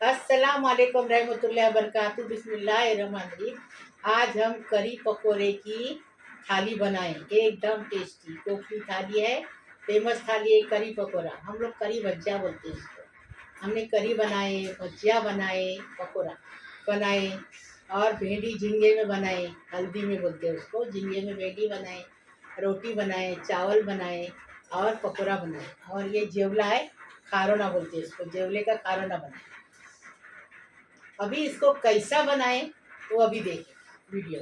अस्सलाम वालेकुम रहमतुल्लाहि व बरकातहू। बिस्मिल्लाहिर्रहमानिर्रहीम। आज हम करी पकोड़े की थाली बनाएं, एकदम टेस्टी कोकनी थाली है, फेमस थाली है करी पकोड़ा। हम लोग करी भजिया बोलते हैं इसको। हमने करी बनाए, भजिया बनाए, पकोड़ा बनाए और भिंडी झींगे में बनाए, हल्दी में बोलते हैं उसको, झींगे में भिंडी बनाए, रोटी बनाए, चावल बनाए और पकोड़ा बनाए। और ये जेवला है, खारोना बोलते हैं इसको, जेवले का खारोना बनाए। अभी इसको कैसा बनाए वो अभी देखें वीडियो।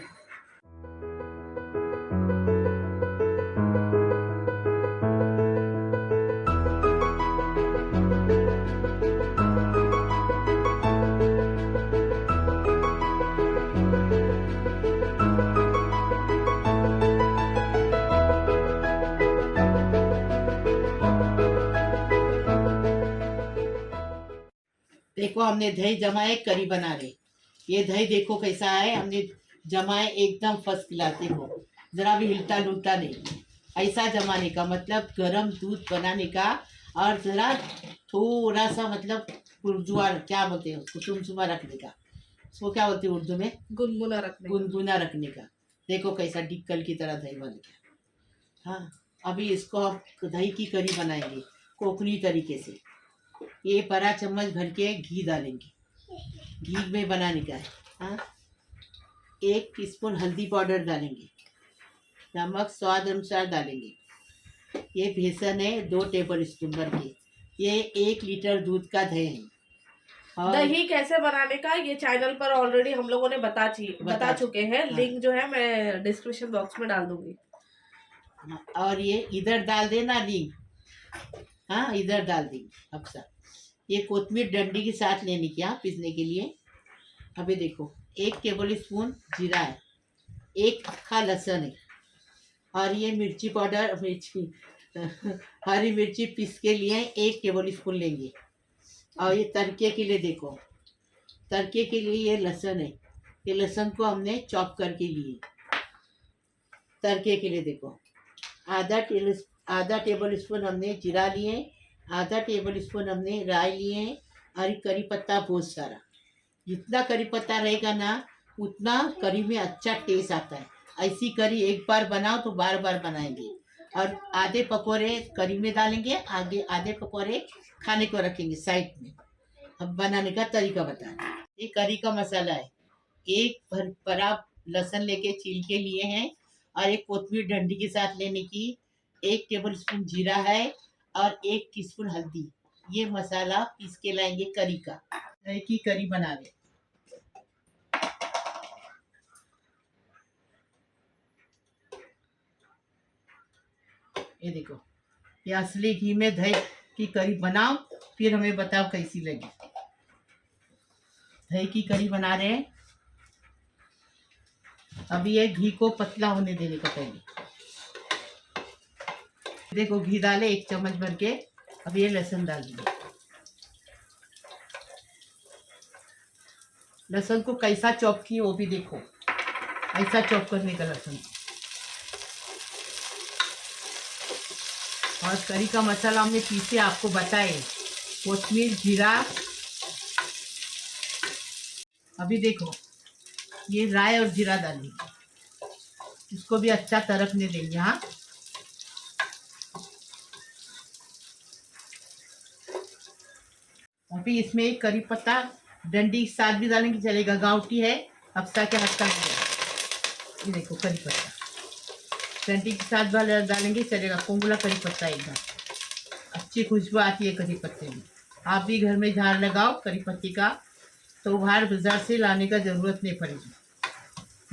देखो हमने दही जमाए, करी बना रहे। ये दही देखो कैसा है, हमने जमाए एकदम फर्स्ट क्लास। देखो जरा भी हिलता डुलता नहीं। ऐसा जमाने का मतलब गरम दूध बनाने का और ज़रा थोड़ा सा मतलब जुआर क्या बोलते हैं उसको, चुमचुमा रखने का। उसको क्या बोलते हैं उर्दू में? गुनगुना रखने का। गुनगुना रखने का। देखो कैसा डिक्कल की तरह दही बन गया। हाँ, अभी इसको हम दही की करी बनाएंगे कोकनी तरीके से। ये बड़ा चम्मच भर के घी डालेंगे, घी में बनाने का है। हाँ, 1 टीस्पून हल्दी पाउडर डालेंगे, नमक स्वाद अनुसार डालेंगे। ये बेसन है 2 टेबल स्पून भर के। ये 1 लीटर दूध का दही है। और दही कैसे बनाने का ये चैनल पर ऑलरेडी हम लोगों ने बता चुके हैं। हाँ। लिंक जो है मैं डिस्क्रिप्शन बॉक्स में डाल दूंगी। हाँ, और ये इधर डाल देना लिंक। हाँ, इधर डाल देंगे अब सब। ये कोतमीर डंडी के साथ लेने की, हाँ, पीसने के लिए। अभी देखो 1 टेबल स्पून जीरा है, 1 अक्खा लहसुन है और ये मिर्ची पाउडर, मिर्ची हरी मिर्ची पीस के लिए 1 टेबल स्पून लेंगे। और ये तड़के के लिए देखो, तड़के के लिए ये लहसुन है, ये लहसुन को हमने चॉप करके लिए तड़के के लिए। देखो आधा टेबल स्पून हमने जीरा लिए, आधा टेबल स्पून हमने राई लिए और करी पत्ता बहुत सारा। जितना करी पत्ता रहेगा ना उतना करी में अच्छा टेस्ट आता है। ऐसी करी एक बार बनाओ तो बार बार बनाएंगे। और आधे पकौड़े करी में डालेंगे, आगे आधे पकौड़े खाने को रखेंगे साइड में। अब बनाने का तरीका बता। ये करी का मसाला है। 1 बड़ा लहसुन लेके छील के लिए हैं और एक कोतमीर डंडी के साथ लेने की, 1 टेबल स्पून जीरा है और 1 टीस्पून हल्दी। ये मसाला पीस के लाएंगे करी का। दही की करी बना रहे। ये देखो, ये असली घी में दही की करी बनाओ, फिर हमें बताओ कैसी लगी। दही की करी बना रहे हैं। अभी ये घी को पतला होने देने का पहले। देखो घी डाले 1 चम्मच भर के। अब ये लहसुन डाल दिए। लहसुन को कैसा चॉप किए वो भी देखो, ऐसा चॉप करने का लहसुन। और करी का मसाला हमने पीसे आपको बताए, कोतमीर जीरा। अभी देखो ये राई और जीरा डालेंगे, इसको भी अच्छा तरकने देंगे। हाँ, अभी इसमें एक करी पत्ता डंडी के साथ भी डालेंगे चलेगा, गांवटी है, अफसा के हाथ का। ये देखो करी पत्ता डंडी के साथ डालेंगे चलेगा, कोंगला करी पत्ता एकदम अच्छी खुशबू आती है करी पत्ते में। आप भी घर में झाड़ लगाओ करी पत्ते का, तो बाहर बाजार से लाने का ज़रूरत नहीं पड़ेगी।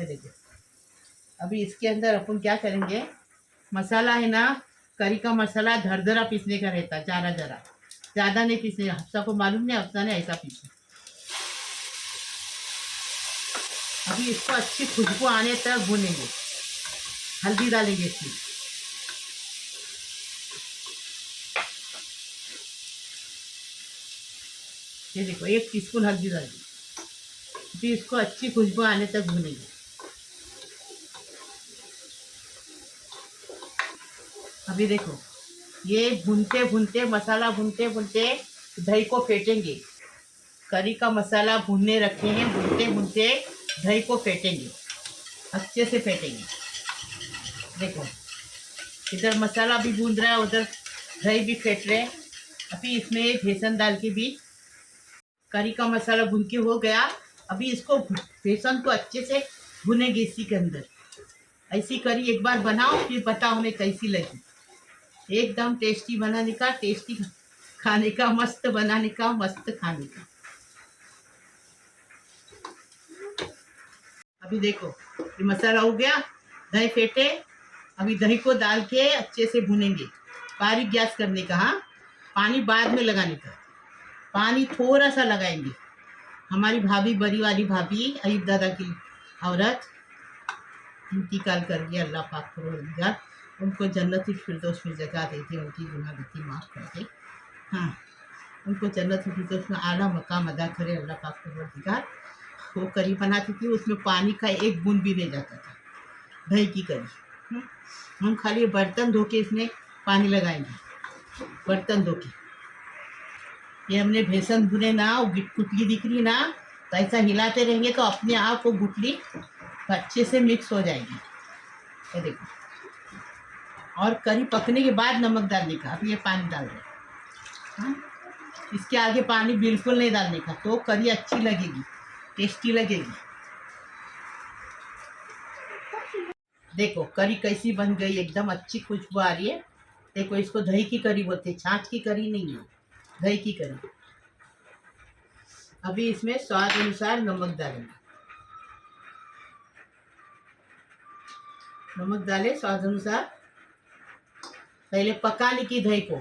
ये देखो अभी इसके अंदर अपन क्या करेंगे, मसाला है ना, करी का मसाला धरधरा पीसने का रहता, जरा जरा, ज़्यादा नहीं पीसने। हफ्सा को मालूम नहीं, हफ्सा ने ऐसा पीसा। अभी इसको अच्छी खुशबू आने तक भूनेंगे। हल्दी डालेंगे इसमें। ये देखो 1 टीस्पून हल्दी डालेंगे। अभी इसको अच्छी खुशबू आने तक भूनेंगे। अभी देखो ये भूनते भूनते मसाला भूनते भूनते दही को फेंटेंगे। करी का मसाला भूनने रखे हैं। भूनते भूनते दही को फेंटेंगे, अच्छे से फेंटेंगे। देखो इधर मसाला भी भून रहा है, उधर दही भी फेंट रहे हैं। अभी इसमें बेसन डाल के भी करी का मसाला भून के हो गया। अभी इसको बेसन को अच्छे से भुनेंगे इसी के अंदर। ऐसी करी एक बार बनाओ, फिर बताओ हमें कैसी लगी। एकदम टेस्टी बनाने का, टेस्टी खाने का, मस्त बनाने का, मस्त खाने का। अभी देखो ये मसाला हो गया, दही फेंटे। अभी दही को डाल के अच्छे से भुनेंगे, बारीक गैस करने का। हाँ, पानी बाद में लगाने का, पानी थोड़ा सा लगाएंगे। हमारी भाभी, बड़ी वाली भाभी, अयूब दादा की औरत, इंतकाल कर गया। अल्लाह पाक परवरदिगार उनको जन्नत फिरदौस में जगह दे दे, उनकी गुनाह गलती माफ़ कर दे। हाँ, उनको जन्नत फिरदौस में आला मकाम अदा करे अल्लाह पाक परवरदिगार। वो करी बनाती थी, उसमें पानी का एक बूंद भी नहीं जाता था, दही की करी। हम खाली बर्तन धो के इसमें पानी लगाएंगे, बर्तन धो के। ये हमने बेसन भुने ना, वो गुठली दिख रही ना, तो ऐसा हिलाते रहेंगे तो अपने आप वो गुठली अच्छे से मिक्स हो जाएगी। ये देखो, और करी पकने के बाद नमक डालने का। अभी ये पानी डाल रहे हैं, हाँ, इसके आगे पानी बिल्कुल नहीं डालने का, तो करी अच्छी लगेगी, टेस्टी लगेगी। देखो करी कैसी बन गई, एकदम अच्छी खुशबू आ रही है। देखो इसको दही की करी बोलते हैं, छाछ की करी नहीं है, दही की करी। अभी इसमें स्वाद अनुसार नमक डालेंगे। नमक डाले स्वाद अनुसार। पहले पकाने की दही को,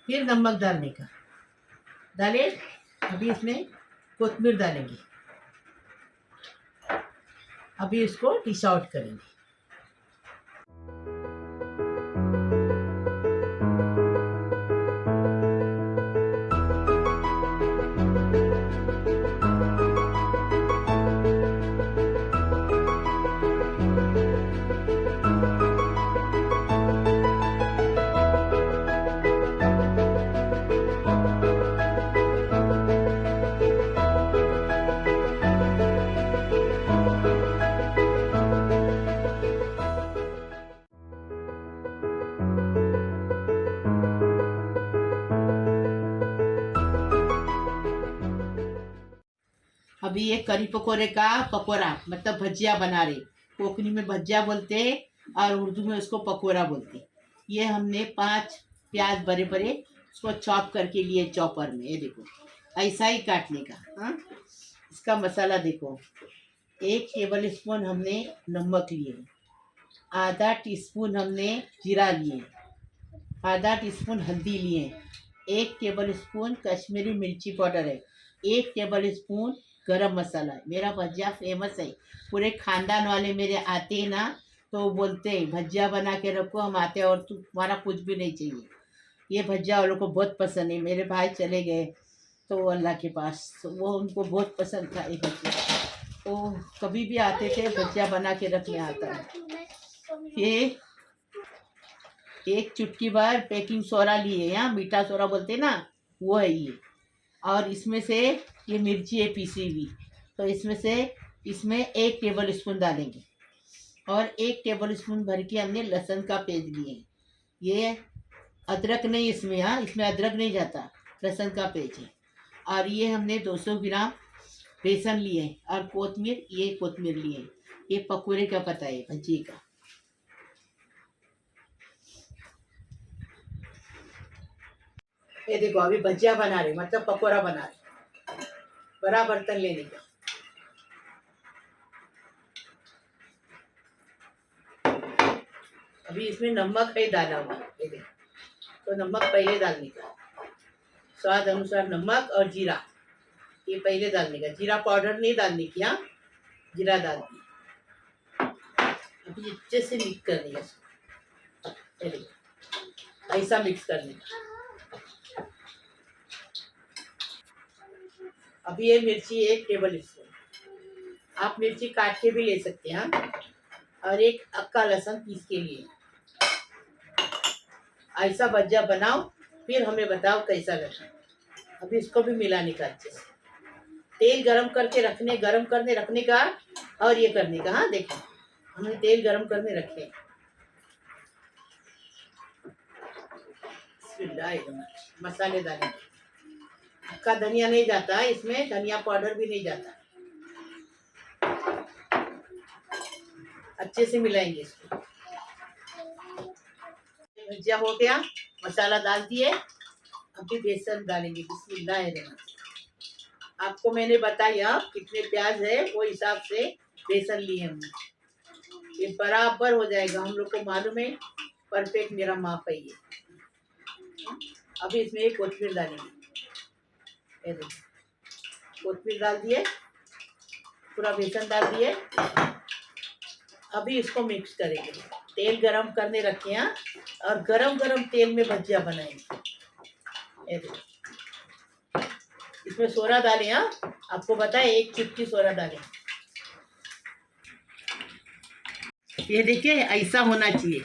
फिर नमक डालने का। डाले। अभी इसमें कोतमीर डालेंगे। अभी इसको डिश आउट करेंगे। अभी ये करी पकोड़े का पकोड़ा, मतलब भजिया बना रहे। कोकनी में भजिया बोलते हैं और उर्दू में उसको पकोड़ा बोलते हैं। ये हमने 5 प्याज बड़े बड़े उसको चॉप करके लिए चॉपर में। ये देखो ऐसा ही काटने का। हाँ, इसका मसाला देखो, 1 टेबल स्पून हमने नमक लिए, आधा टीस्पून हमने जीरा लिए, आधा टीस्पून हल्दी लिए, 1 टेबल स्पून कश्मीरी मिर्ची पाउडर है, 1 टेबल स्पून गरम मसाला है। मेरा भजिया फेमस है, पूरे ख़ानदान वाले मेरे आते हैं ना तो बोलते हैं भजिया बना के रखो, हम आते हैं और तुम्हारा कुछ भी नहीं चाहिए। ये भजिया वालों को बहुत पसंद है। मेरे भाई चले गए तो अल्लाह के पास, तो वो उनको बहुत पसंद था ये भजिया, तो कभी भी आते थे भजिया बना के रखने आता है। ये 1 चुटकी भर बेकिंग सोडा लिए, यहाँ मीठा सोडा बोलते हैं ना, वो है ये। और इसमें से ये मिर्ची है पीसी हुई, तो इसमें से इसमें 1 टेबल स्पून डालेंगे। और 1 टेबल स्पून भर के हमने लहसुन का पेस्ट लिए। ये अदरक नहीं इसमें, हाँ इसमें अदरक नहीं जाता, लहसुन का पेस्ट है। और ये हमने 200 ग्राम बेसन लिए और कोतमीर, ये कोतमीर लिए। ये पकौड़े का पता है, भजिए का। ये देखो अभी भजिया बना रहे, मतलब पकौड़ा बना रहे। बड़ा बर्तन लेने का। अभी इसमें नमक है डाला हुआ, ये देखो, तो नमक पहले डालने का, स्वाद अनुसार नमक और जीरा ये पहले डालने का। जीरा पाउडर नहीं डालने की, हाँ जीरा डाल दी। अभी अच्छे से मिक्स करने का इसको, ऐसा मिक्स करने का। अभी ये मिर्ची 1 टेबल स्पून, आप मिर्ची काट के भी ले सकते हैं, हाँ? और 1 अक्का लहसुन पीस के लिए। ऐसा भजिया बनाओ, फिर हमें बताओ कैसा लगा। अभी इसको भी मिलाने का अच्छे से। तेल गरम करके रखने, गरम करने रखने का और ये करने का। हाँ देखो हमने तेल गरम करने रखे। मसाले डालेंगे। का धनिया नहीं जाता इसमें, धनिया पाउडर भी नहीं जाता। अच्छे से मिलाएंगे इसको। भजिया हो गया, मसाला डाल दिए। अभी बेसन डालेंगे। बिस्मिल्लाह। आपको मैंने बताया कितने प्याज है वो हिसाब से बेसन लिए हमने। ये बराबर हो जाएगा, हम लोग को मालूम है, परफेक्ट मेरा माप है ये। अभी इसमें एक कोथमीर डालेंगे। ये देखो कोथमीर डाल दिए, पूरा बेसन डाल दिए। अभी इसको मिक्स करेंगे। तेल गरम करने रखे हैं और गरम गरम तेल में भजिया बनाएंगे। ये देखो इसमें सोडा डालें। हाँ आपको बताए 1 चुटकी सोडा डालें। ये देखिए ऐसा होना चाहिए।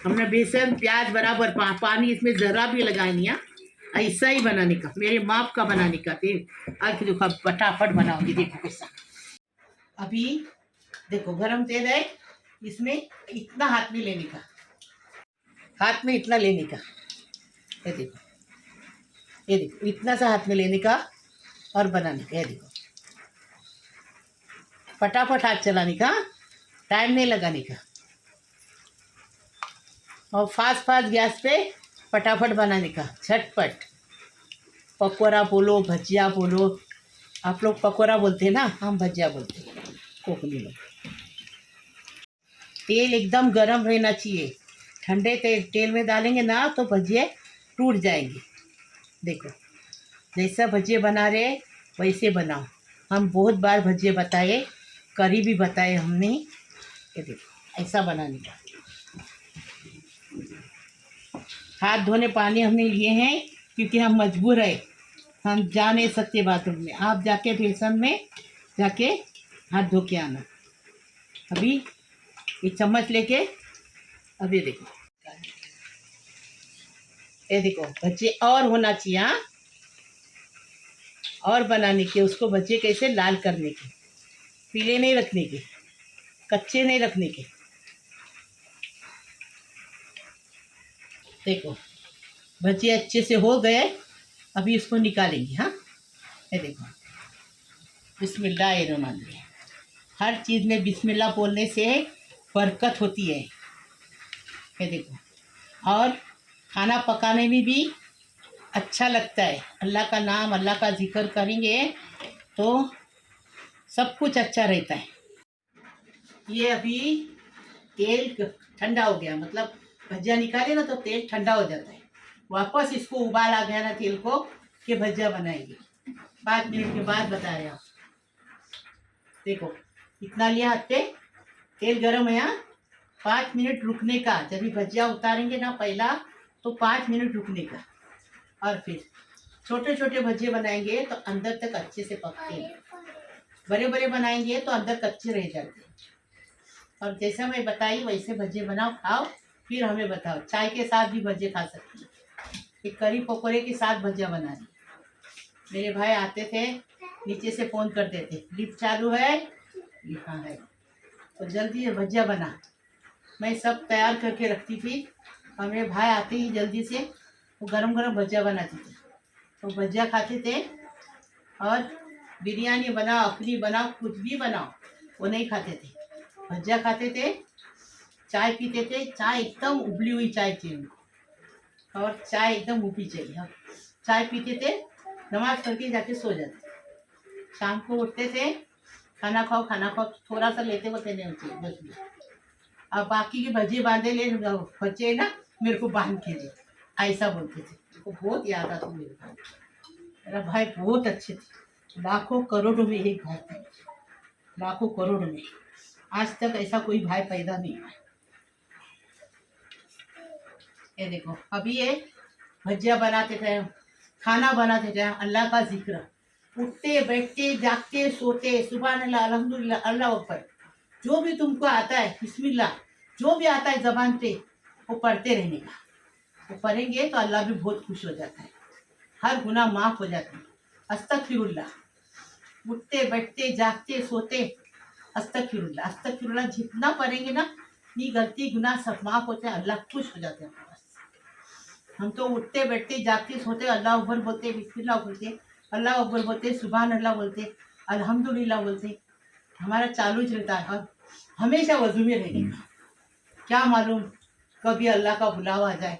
हमने बेसन प्याज बराबर पानी इसमें ज़रा भी लगाए नहीं। ऐसा ही बनाने का, मेरे माप का बनाने का। तेल आके देखो फटाफट बनाऊंगी। देखो कैसा। अभी देखो गरम तेल है, इसमें इतना हाथ में लेने का, हाथ में इतना लेने का। ये देखो, ये देखो इतना सा हाथ में लेने का और बनाने का। ये देखो फटाफट हाथ चलाने का, टाइम नहीं लगाने का। और फास्ट फास्ट गैस पे फटाफट बनाने का, झटपट। पकौड़ा बोलो, भजिया बोलो, आप लोग पकौड़ा बोलते हैं ना, हम भजिया बोलते हैं कोकनी लोग। तेल एकदम गरम रहना चाहिए। ठंडे तेल में डालेंगे ना तो भजिए टूट जाएंगे। देखो जैसा भजिए बना रहे वैसे बनाओ। हम बहुत बार भजिए बताए, करी भी बताए हमने। ये देखो ऐसा बनाने का। हाथ धोने पानी हमने लिए हैं क्योंकि हम मजबूर है, हम जा नहीं सकते बाथरूम में। आप जाके बेसन में जाके हाथ धो के आना। अभी एक चम्मच लेके, अभी देखो, ये देखो भजिए और होना चाहिए। हाँ और बनाने के उसको भजिए कैसे लाल करने के, पीले नहीं रखने के, कच्चे नहीं रखने के। देखो भजिए अच्छे से हो गए, अभी इसको निकालेंगे। हाँ ये देखो बिस्मिल्लाहिर्रहमानिर्रहीम। हर चीज़ में बिस्मिल्लाह बोलने से बरकत होती है। ये देखो, और खाना पकाने में भी अच्छा लगता है। अल्लाह का नाम, अल्लाह का जिक्र करेंगे तो सब कुछ अच्छा रहता है। ये अभी तेल ठंडा हो गया, मतलब भजिया निकाले ना तो तेल ठंडा हो जाता है। वापस इसको उबाल आ गया ना तेल को कि भजिया बनाएंगे। 5 मिनट के बाद बता रहे आप। देखो इतना लिया हाथ पे, तेल गरम है। हाँ 5 मिनट रुकने का। जब भी भजिया उतारेंगे ना पहला तो 5 मिनट रुकने का। और फिर छोटे छोटे भजिए बनाएंगे तो अंदर तक अच्छे से पकते हैं। बड़े बड़े बनाएंगे तो अंदर कच्चे रह जाते हैं। और जैसा मैं बताई वैसे भजिए बनाओ, खाओ, फिर हमें बताओ। चाय के साथ भी भजिए खा सकते हैं। एक करी पकौड़े के साथ भजिया बना रही। मेरे भाई आते थे, नीचे से फ़ोन करते थे, लिफ्ट चालू है? हाँ है। तो जल्दी भजिया बना। मैं सब तैयार करके रखती थी और मेरे भाई आते ही जल्दी से वो गरम गरम भजिया बनाते थे। तो भजिया खाते थे। और बिरयानी बनाओ, अखनी बनाओ, कुछ भी बनाओ, वो नहीं खाते थे। भजिया खाते थे, चाय पीते थे। चाय एकदम उबली हुई चाय चाहिए उनको, और चाय एकदम उबली चाहिए। हाँ चाय पीते थे, नमाज पढ़ के जाके सो जाते। शाम को उठते थे, खाना खाओ खाना खाओ, थोड़ा सा लेते होते नहीं होते बस में। अब बाकी के भजिए बांधे ले बच्चे ना मेरे को बांध के दे, ऐसा बोलते थे। मेरे को बहुत याद आता मेरे भाई। मेरा भाई बहुत अच्छे थे, लाखों करोड़ों में एक भाई थे, लाखों करोड़ों में। आज तक ऐसा कोई भाई पैदा नहीं हुआ। ये देखो अभी ये भजिया बनाते थे, खाना बनाते थे, अल्लाह का जिक्र, उठते बैठते जागते सोते सुबह अल्लाह अल्हम्दुलिल्लाह अल्लाह अकबर, जो भी तुमको आता है बिस्मिल्लाह, जो भी आता है जबान पे वो पढ़ते रहने का। वो पढ़ेंगे तो अल्लाह भी बहुत खुश हो जाता है, हर गुनाह माफ़ हो जाता है। अस्तगफिरुल्लाह, उठते बैठते जागते सोते अस्तगफिरुल्लाह अस्तगफिरुल्लाह जितना पढ़ेंगे ना, ये गलती गुनाह सब माफ़ होते हैं, अल्लाह खुश हो जाते हैं अपने पास। हम तो उठते बैठते जागते सोते अल्लाह अकबर बोलते, बिस्मिल्लाह बोलते, अल्लाह अकबर बोलते, सुबहान अल्लाह बोलते, अल्हम्दुलिल्लाह बोलते, हमारा चालू ही रहता है। और हमेशा वजू में रहेंगे। क्या मालूम कभी अल्लाह का बुलावा आ जाए,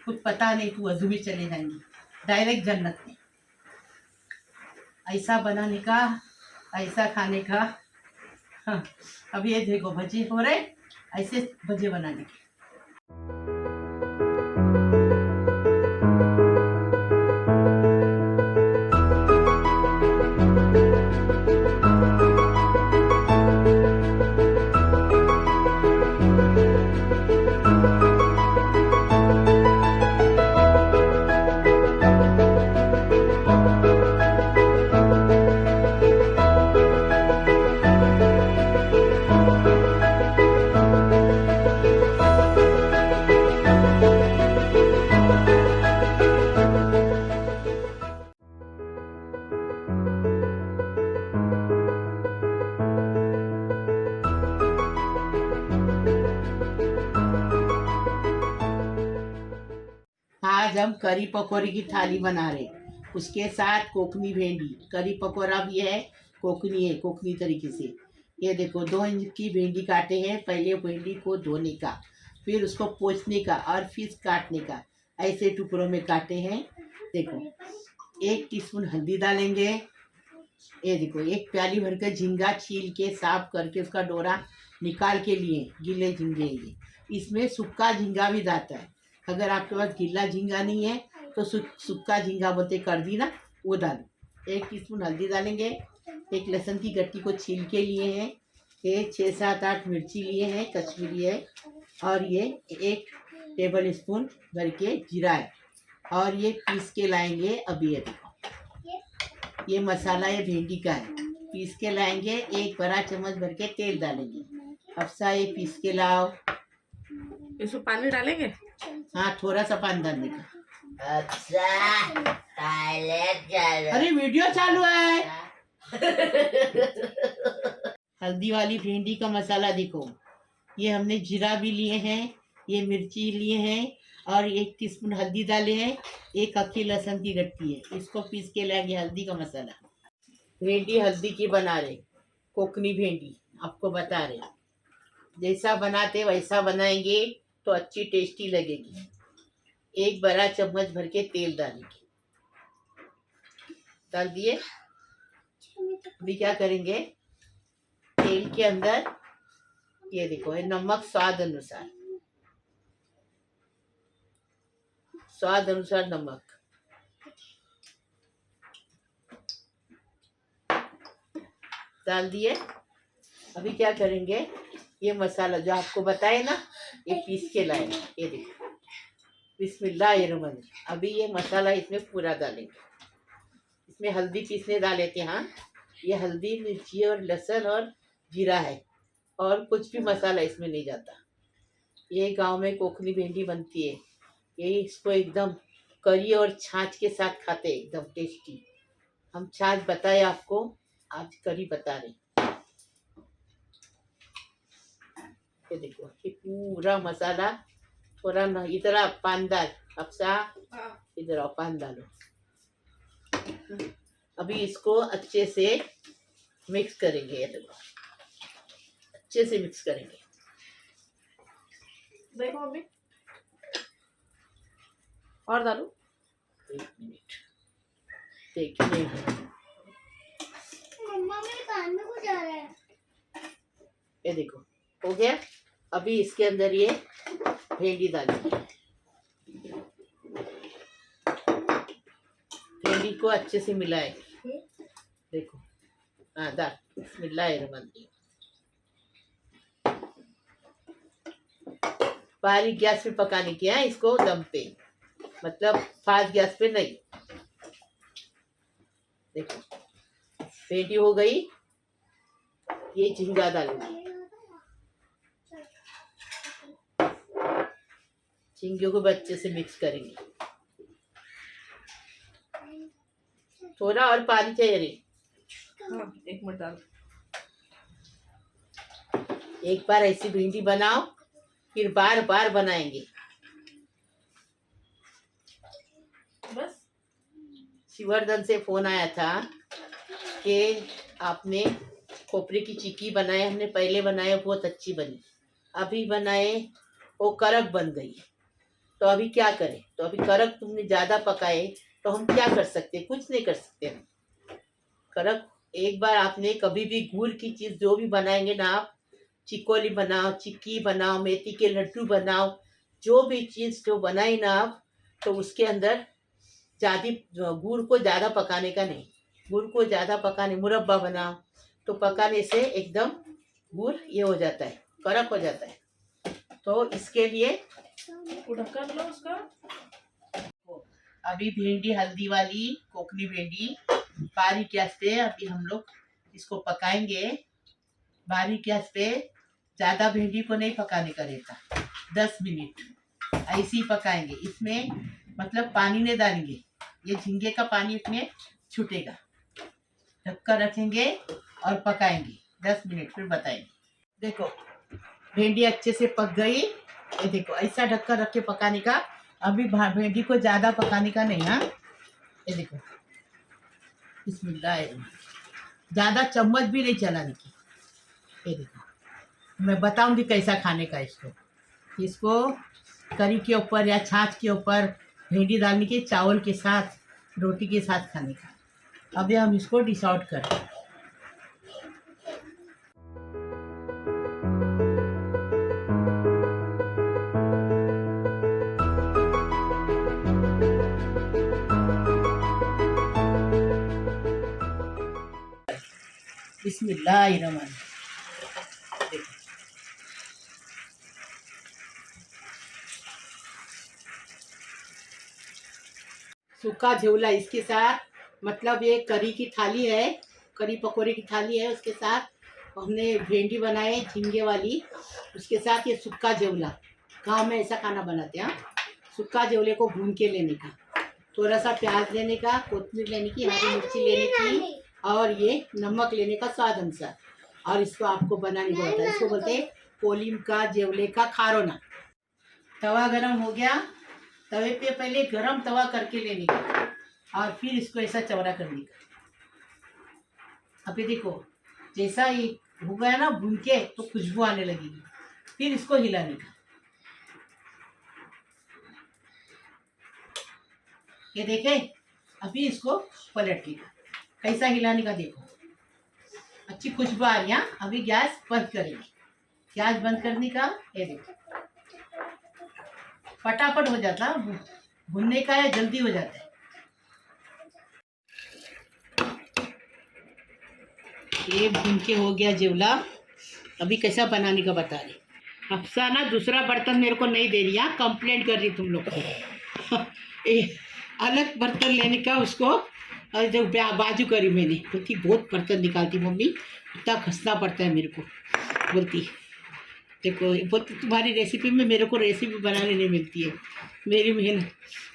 कुछ पता नहीं, तो वजू में चले जाएंगे डायरेक्ट जन्नत में। ऐसा बनाने का, ऐसा खाने का। हाँ, अब ये देखो भजी हो रहे, ऐसे भजे बनाने के। आज हम करी पकौड़ी की थाली बना रहे, उसके साथ कोकनी भेंडी। करी पकौड़ा भी है, कोकनी है, कोकनी तरीके से। ये देखो 2 इंच की भेंडी काटे हैं। पहले भेंडी को धोने का, फिर उसको पोंछने का और फिर काटने का, ऐसे टुकड़ों में काटे हैं। देखो 1 टीस्पून हल्दी डालेंगे। ये देखो 1 प्याली भरकर झींगा छील के साफ करके उसका डोरा निकाल के लिए, गीले झींगे ये। इसमें सूखा झींगा भी जाता है। अगर आपके पास गीला झींगा नहीं है तो सूखा झींगा बोलते कर दी ना, वो डालो। 1 टीस्पून हल्दी डालेंगे। 1 लहसुन की गट्टी को छील के लिए हैं। ये 6 7 8 मिर्ची लिए हैं, कश्मीरी है। और ये 1 टेबल स्पून भर के जीरा है। और ये पीस के लाएंगे अभी। ये देखो ये मसाला ये भिंडी का है, पीस के लाएंगे। 1 बड़ा चम्मच भर के तेल डालेंगे। अफसा ये पीस के लाओ। इसमें पानी डालेंगे? हाँ, थोड़ा सा पानी डालने का। अच्छा टॉयलेट जा रहा। अरे वीडियो चालू है। हल्दी वाली भिंडी का मसाला देखो, ये हमने जीरा भी लिए हैं, ये मिर्ची लिए हैं और 1 टीस्पून हल्दी डाले हैं, 1 अक्की लहसुन की गट्टी है। इसको पीस के लाएंगे हल्दी का मसाला। भिंडी हल्दी की बना रहे, कोकनी भिंडी आपको बता रहे। जैसा बनाते वैसा बनाएंगे तो अच्छी टेस्टी लगेगी। 1 बड़ा चम्मच भर के तेल डालेंगे। डाल दिए। अभी क्या करेंगे, तेल के अंदर ये देखो ये नमक स्वाद अनुसार, स्वाद अनुसार नमक। डाल दिए। अभी क्या करेंगे, ये मसाला जो आपको बताए ना, ये पीस के लाए, ये देखो बिस्मिल्लाहिर्रहमानिर्रहीम। अभी ये मसाला इसमें पूरा डालेंगे। इसमें हल्दी पीसने डाले थे, हाँ ये हल्दी मिर्ची और लहसुन और जीरा है, और कुछ भी मसाला इसमें नहीं जाता। ये गांव में कोकनी भिंडी बनती है, ये इसको एकदम करी और छाछ के साथ खाते हैं, एकदम टेस्टी। हम छाछ बताए आपको, आज करी बता रहे। ये देखो ये पूरा मसाला थोड़ा ना, इधर आप पान डाल अफसा, इधर आओ पान डालो। अभी इसको अच्छे से मिक्स करेंगे। ये देखो अच्छे से मिक्स करेंगे। देखो मम्मी, और डालू? 1 मिनट देखिए। मम्मा मेरे कान में कुछ आ रहा है। ये देखो हो गया। अभी इसके अंदर ये भिंडी डालेंगे। भिंडी को अच्छे से मिलाए। देखो हाँ डाल, बिस्मिल्लाहिर्रहमानिर्रहीम। बारीक गैस पे पकाने की है इसको, दम पे, मतलब फास्ट गैस पे नहीं। देखो भिंडी हो गई। ये झींगा डालेंगे। झींगे को अच्छे से मिक्स करेंगे। थोड़ा और पानी चाहिए रे। हाँ, एक मिनट डाल। एक बार ऐसी भिंडी बनाओ, फिर बार बार बनाएंगे। बस। शिवर्धन से फोन आया था कि आपने खोपरे की चिक्की बनाए, हमने पहले बनाए बहुत अच्छी बनी, अभी बनाए वो करक बन गई, तो अभी क्या करें? तो अभी करक तुमने ज़्यादा पकाए तो हम क्या कर सकते? कुछ नहीं कर सकते हम। करक एक बार आपने कभी भी गुड़ की चीज़ जो भी बनाएंगे ना आप, चिकोली बनाओ, चिक्की बनाओ, मेथी के लड्डू बनाओ, जो भी चीज़ जो बनाई ना आप, तो उसके अंदर ज़्यादा गुड़ को ज़्यादा पकाने का नहीं। गुड़ को ज़्यादा पकाने, मुरब्बा बनाओ तो पकाने से एकदम गुड़ ये हो जाता है, कड़क हो जाता है। तो इसके लिए वो ढक्कन लो उसका। अभी भिंडी हल्दी वाली कोकनी भिंडी बारीक गैस पे अभी हम लोग इसको पकाएंगे। बारीक गैस पे ज़्यादा भिंडी को नहीं पकाने का रहता, 10 मिनट ऐसे ही पकाएंगे। इसमें मतलब पानी नहीं डालेंगे, ये झींगे का पानी इसमें छूटेगा। ढककर रखेंगे और पकाएंगे 10 मिनट, फिर बताएंगे। देखो भिंडी अच्छे से पक गई, ये देखो ऐसा ढककर रख के पकाने का। अभी भिंडी को ज़्यादा पकाने का नहीं, हाँ ये देखो बिस्मिल्लाह, ज़्यादा चम्मच भी नहीं चलाने की। ये देखो मैं बताऊंगी कैसा खाने का इसको। इसको करी के ऊपर या छाछ के ऊपर भिंडी डालने के, चावल के साथ, रोटी के साथ खाने का। अभी हम इसको डिश आउट कर। बिस्मिल्लाहिर्रहमानिर्रहीम। देखो सूखा झोला इसके साथ, मतलब ये करी की थाली है, करी पकौड़े की थाली है, उसके साथ हमने भिंडी बनाए झींगे वाली, उसके साथ ये सूखा झोला। गाँव में ऐसा खाना बनाते हैं, हाँ? सूखा झोले को भून के लेने का, थोड़ा सा प्याज लेने का, कोथिंबीर लेने की, हरी मिर्ची लेने की और ये नमक लेने का स्वाद अनुसार। और इसको आपको बनाने को होता है, इसको बोलते हैं कोलिम का जेवले का खारोना। तवा गरम हो गया, तवे पे पहले गरम तवा करके लेने का और फिर इसको ऐसा चौड़ा करने का। अभी देखो जैसा ये हो गया ना भून के, तो खुशबू आने लगेगी, फिर इसको हिलाने का। ये देखे अभी इसको पलटने का, कैसा हिलाने का देखो, अच्छी खुशबू आ रही है। अभी गैस बंद करेंगे, गैस बंद करने का, ये देखो फटाफट हो जाता, भुनने का है जल्दी हो जाता है। ये भून के हो गया जेवला। अभी कैसा बनाने का बता रही अफसाना। दूसरा बर्तन मेरे को नहीं दे रही है, कंप्लेंट कर रही तुम लोग को। ए, अलग बर्तन लेने का उसको, और जब बाजू करी मैंने, बोलती बहुत बर्तन निकालती मम्मी, इतना घसना पड़ता है मेरे को। बोलती देखो, बोलती तुम्हारी रेसिपी में मेरे को रेसिपी बनाने नहीं मिलती है, मेरी मेहनत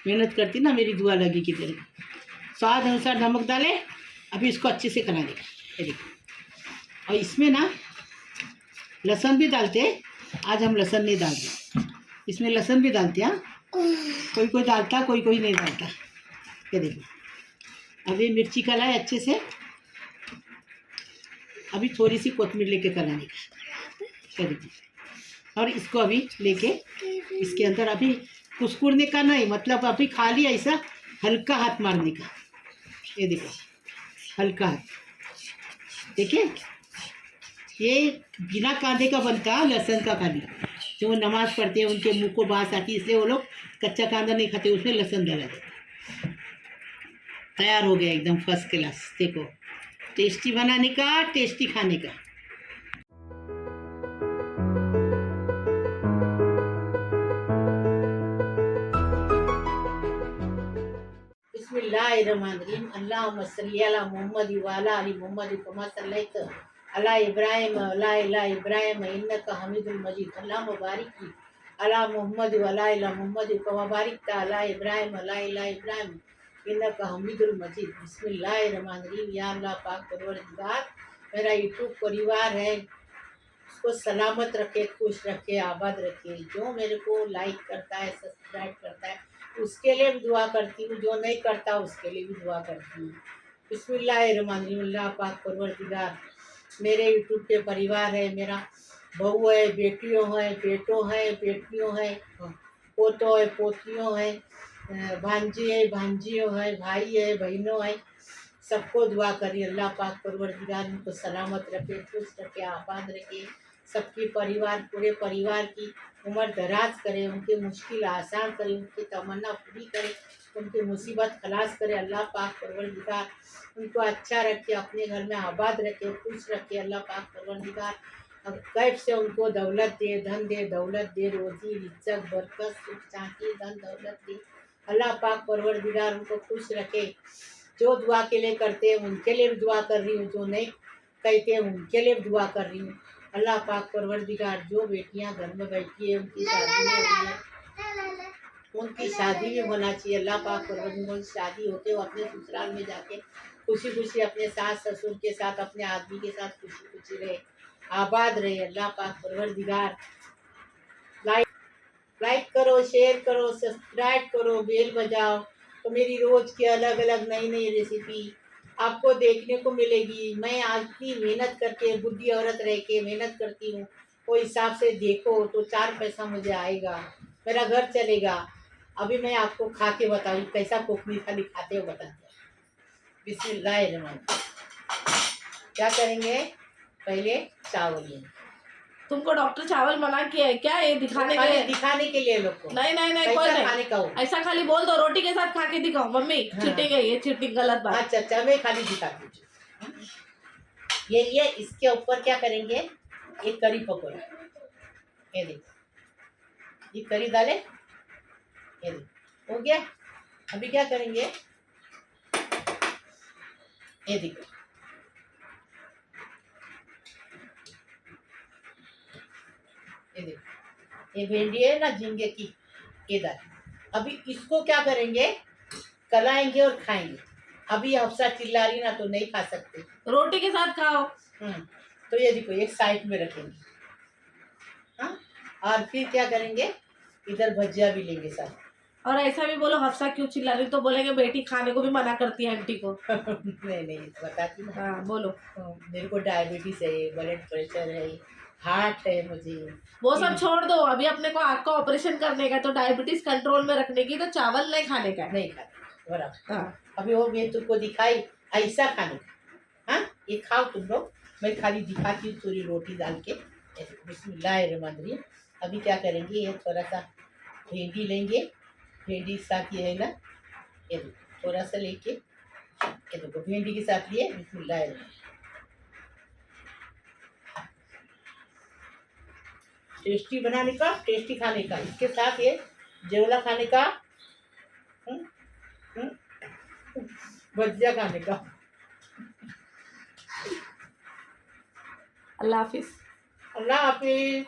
मेहनत करती ना, मेरी दुआ लगेगी तेरे को। स्वाद अनुसार नमक डाले, अभी इसको अच्छे से बना देगा। ये देखो, और इसमें ना लहसुन भी डालते हैं, आज हम लहसुन नहीं डालते, इसमें लहसुन भी डालते हैं, हाँ? कोई कोई डालता, कोई कोई नहीं डालता। ये देखो अभी मिर्ची कलाए अच्छे से, अभी थोड़ी सी कोथिंबीर लेके कलाने का। ये देखो, और इसको अभी लेके इसके अंदर अभी कुसकुरने का नहीं, मतलब अभी खाली ऐसा हल्का हाथ मारने का। ये देखो हल्का हाथ, देखिए ये बिना कांदे का बनता है, लहसुन का खाली। जो वो नमाज़ पढ़ते हैं उनके मुंह को बास आती है, इसलिए वो लोग कच्चा कांदा नहीं खाते, उसमें लहसुन डाला जाता है। तैयार हो गया एकदम फर्स्ट क्लास। देखो टेस्टी बनाने का, टेस्टी खाने का। बिस्मिल्लाहिर्रहमानिर्रहीम। अल्लाहुम्मा सल्ली अला मुहम्मद व अला आलि मुहम्मद कमा सल्लैत अला इब्राहिम व अला अला इब्राहिम इन्नका हमीदुल मजीद। अल्लाहुम्मा बारिक अला मुहम्मद व अला अला मुहम्मद कमा बारकता अला इब्राहिम व अला अला इब्राहिम इन्नका हमीदुल मजीद। बिस्मिल्लाहिर्रहमानिर्रहीम। या अल्लाह पाक परवरदिगार, मेरा यूट्यूब परिवार है उसको सलामत रखे, खुश रखे, आबाद रखे। जो मेरे को लाइक करता है, सब्सक्राइब करता है, उसके लिए भी दुआ करती हूँ, जो नहीं करता उसके लिए भी दुआ करती हूँ। बिस्मिल्लाहिर्रहमानिर्रहीम। अल्लाह पाक परवरदिगार, मेरे यूट्यूब के परिवार है, मेरा बहू है, बेटियों है, बेटों है, बेटियों है, पोतों है, पोतियों है, भांजी है, भांजियों है, भाई है, बहनों है, सबको दुआ करिए अल्लाह पाक परवरदिगार उनको सलामत रखे, खुश रखे, आबाद रखे। सबकी परिवार, पूरे परिवार की उम्र दराज करे, उनकी मुश्किल आसान करे, उनकी तमन्ना पूरी करे, उनकी मुसीबत खलास करे। अल्लाह पाक परवरदिगार उनको अच्छा रखे, अपने घर में आबाद रखे, खुश रखे। अल्लाह पाक परवरदिगार गैब से उनको दौलत दे, धन दे, दौलत दे, रोजी इज्जत बरकत सुख शांति धन दौलत दे। अल्लाह पाक परवरदिगार उनको खुश रखे। जो दुआ के लिए करते हैं उनके लिए भी दुआ कर रही हूँ, जो नहीं कहते हैं उनके लिए भी दुआ कर रही हूँ। अल्लाह पाक परवरदिगार जो बेटियाँ घर में बैठी है उनकी शादी नहीं हो रही है, उनकी शादी भी होना चाहिए। अल्लाह पाक परवरदिगार शादी होके वो अपने ससुराल में जाके खुशी खुशी अपने सास ससुर के साथ, अपने आदमी के साथ खुशी खुशी रहे, आबाद रहे। अल्लाह पाक परवरदिगार लाइक लाइक करो, शेयर करो, सब्सक्राइब करो, बेल बजाओ तो मेरी रोज़ की अलग अलग नई नई रेसिपी आपको देखने को मिलेगी। मैं आज इतनी मेहनत करके, बुढ़ी औरत रह के मेहनत करती हूँ, वो हिसाब से देखो तो 4 पैसा मुझे आएगा, मेरा घर चलेगा। अभी मैं आपको खा के बताऊँ कैसा कोकनी थाली खाते हो, बताते हैं। बिस्मिल्लाहिर्रहमानिर्रहीम। क्या करेंगे, पहले चावल लेंगे। तुमको डॉक्टर चावल मना किया है क्या ये दिखाने के खाली लिए? दिखाने के लिए लोग को। नहीं नहीं नहीं, कोई कैसा नहीं, खाने का हो। ऐसा खाली बोल दो, रोटी के साथ खा के दिखाओ मम्मी। हाँ। चीटिंग है ये, चीटिंग, गलत बात। अच्छा अच्छा, मैं खाली दिखाती हूँ। ये लिए इसके ऊपर क्या करेंगे, एक करी पकौड़ा, ये देखो ये करी डाले, ये देखो हो गया। अभी क्या करेंगे, ये देखो ये देखो ये भिंडी है ना झींगे की, ये डाल। अभी इसको क्या करेंगे, कलाएंगे और खाएंगे। अभी हफ्सा चिल्ला रही ना तो नहीं खा सकते। रोटी के साथ खाओ। तो ये देखो एक साइड में रखेंगे। हाँ, और फिर क्या करेंगे, इधर भजिया भी लेंगे साथ। और ऐसा भी बोलो हफ्सा क्यों चिल्ला रही, तो बोलेंगे बेटी खाने को भी मना करती है आंटी को। नहीं नहीं, बताती ना। हाँ बोलो। मेरे को डायबिटीज है, ब्लड प्रेशर है, हार्ट है मुझे। वो सब छोड़ दो, अभी अपने को आँख का ऑपरेशन करने का है, तो डायबिटीज कंट्रोल में रखने की, तो चावल नहीं खाने का है। नहीं खाते बराबर। हाँ। अभी वो मैं तुमको दिखाई ऐसा खाने का। हाँ ये खाओ तुम लोग, मैं खाली दिखाती हूँ थोड़ी रोटी डाल के। बिस्मिल्लाहिर्रहमानिर्रहीम। अभी क्या करेंगे, ये थोड़ा सा भिंडी लेंगे, भिंडी के साथ ये है ना, ये देखो थोड़ा सा लेके, ये देखो भिंडी के साथ लिए। बिस्मिल्लाहिर्रहमानिर्रहीम। टेस्टी बनाने का, टेस्टी खाने का, इसके साथ ये जेवला खाने का, भजिया खाने का। अल्लाह हाफिज। अल्लाह हाफिज।